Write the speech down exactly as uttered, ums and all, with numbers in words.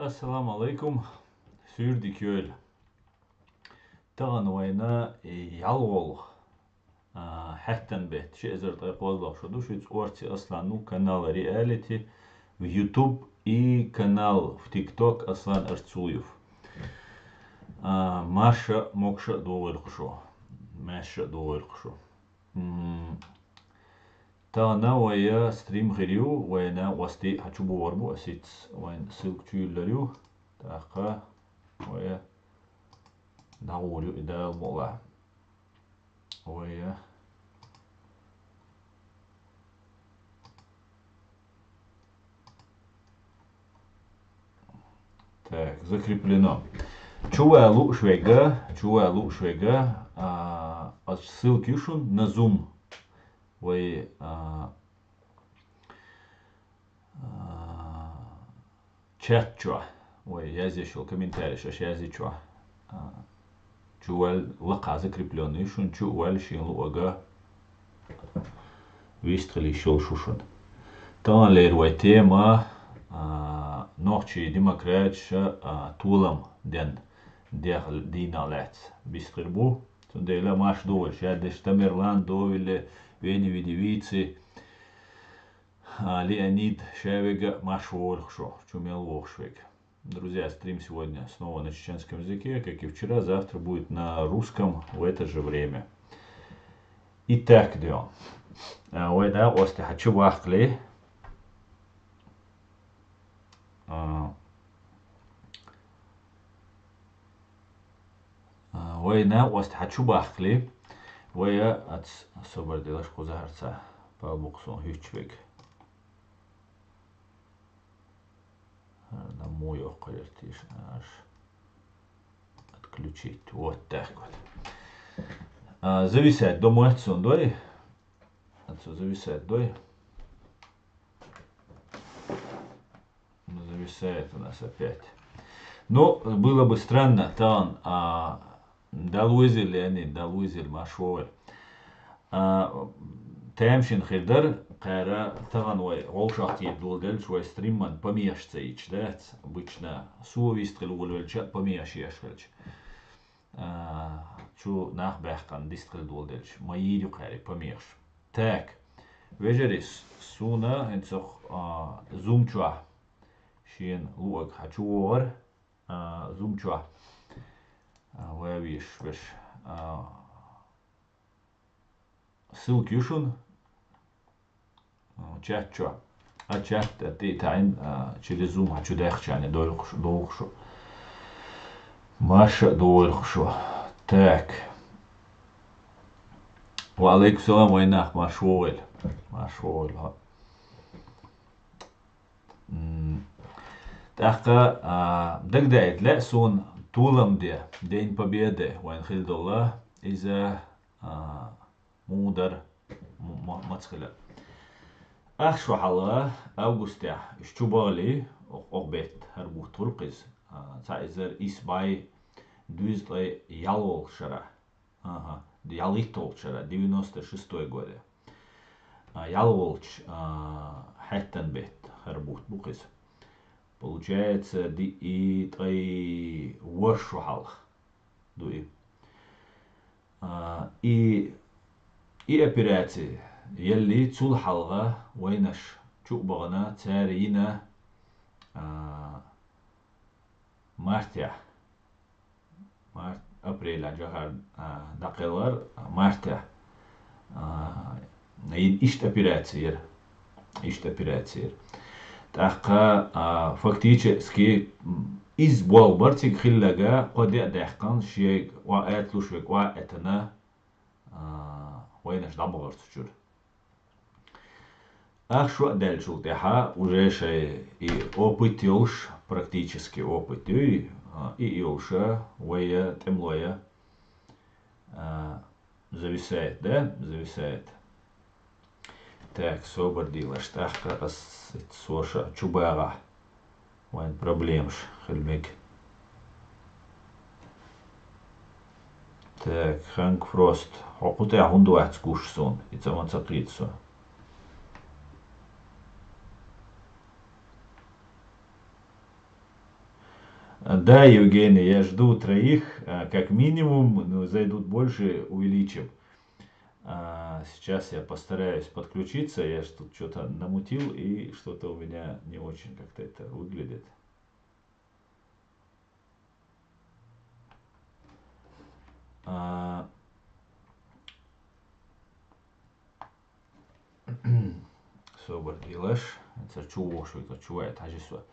Ассаламу алейкум, суьйре дика йойла. Тахана вайна ялхолгӀа, а, хьаьттан бетта, ши эзар ткъе кхозлагӀа шу ду, шуьца Орци Асланну канал Реалити в YouTube и канал в TikTok Аслан Арцуев. А, марша, могуша а догӀийла-кх шу. Маьрша а догӀийла-кх шу. М, Тахана вай стрим хир ю, вай накъостий хьачубохур бу, ас ицца вайн ссылка чуйиллар ю. ТӀаккха вай дӀагӀур ю и Дала мукъалахь. Вай. Так, закреплено. Чувалу швега, чувалу швега, а, ас ссылка ю шун на Zoom. Вай, а, а, чат чу, вай язъеш йолу комментарий аша язъе чу. А, чу ваьлла лакха закреплённый ю шуна, чу ваьлла шен луъага вистхила йиш йолуш ву шуна. Таханлера вай тема, а, нохчий демократиша, а, толам ден дехал дийнахь лаьцна бистхир бу. Цундела марша догӀийла шу, шадерш Тамерлан, Довиле, Вени Види Вици, а, Леонид, ша вега а марша вогӀийла шу, чу мел вогӀуш вега. Друзья, стрим сегодня снова на чеченском языке, как и вчера, завтра будет на русском в это же время. Итак, идём. А, вай накъостий хьачубахкале. А, а, вай накъостий хьачубахкале. Вай ац собар делаш кхузахьарца. Пал бу-кх суна хӀуьттуш вега. ХӀара муха йоккхур яра теша, аш отключить. Вот так вот. А, зависать до моьтту суна, дой? Ацо зависать дой? Ну, зависает у нас опять. Ну, было бы странно, тан, а, Дала везийла, Леонид, Дала везийла, марша вогӀийла. А, тема шина хир дара, кхара тахана вай вовшах тӀе доладелча вай стримман помехаш ца йича, дац? Обычно со вистхила волавелча а помехаш еш хилча. А, чу нах баьккхина дистхила доладелча, ма йийр ю кхара помехаш. Так, вежарий, с-, суна хӀинца, а, Zoom чохь шена луъаг хьачувогӀар, а, Zoom чохь, а, вай вешаш берш, а, ссылка ю шуна, а, чат чохь. А чат тӀе а таӀийна, а, через Zoom хьачудаьхча дойла-кх шу, догӀу-кх шу. Марша а догӀийла-кх шу. Так. Ва алейкум салам, вайнах, марша вогӀийла. Марша вогӀийла. М, тӀаккха, а, дагадаийта лаьа суна толам де, День Победы, вайн хила долу, иза, а, муха дара, м-, м-, маца хила. Ах шо хьалха, августехь, уьш чу бахале, ох-, ох бетта, хӀара бутт хуьлу-кх иза, а, цхьа эзар исс бӀе дезткъе ялхолгӀа шарахь. Ага, ялхитталгӀачу шарахь, девяносто шестой года. А, ялхолгӀачу, а, хьаьттан бетта хӀара бутт бу-кх иза. Получается, диъ ткъе ворхӀ шо хьалха ду и. А, и, и операци елли, цул хьалха вайнаш чу а бахана, цара йина, а, мартехь. Март, апрель жахар, а, дӀакхелхар, а, мартехь. А, и-, иштта операци яра. Иштта операци яра. ТӀаккха, а, фактически, м, иза болх бара цига хилларг, кхо де а даьккхина, шега ва-, аьтта луш верг ва а этана, а, вайнаш дӀабахара цу чуьра. Ах шо а даьллачул тӀаьхьа уже шайн и опыт йолуш, практически опыт юй, а, и йолуша, вай тӀемалой, а, зависает, да? Зависает. Так, собар дийлаш, тӀаккха ас соша чу багӀахь. Вайн проблемаш хила мега. Так, Ханк Фрост. Хьо кху тӀехь хӀунда вац гуш суна? И ца ма ца кхийца со. Да, Евгений, я жду троих, а, как минимум, ну, зайдут больше, увеличим. А, сейчас я постараюсь подключиться, я ж тут что-то намутил, и что-то у меня не очень как-то это выглядит. А, собар дилаш, цар чувошуй, цар чувай, тажи сва.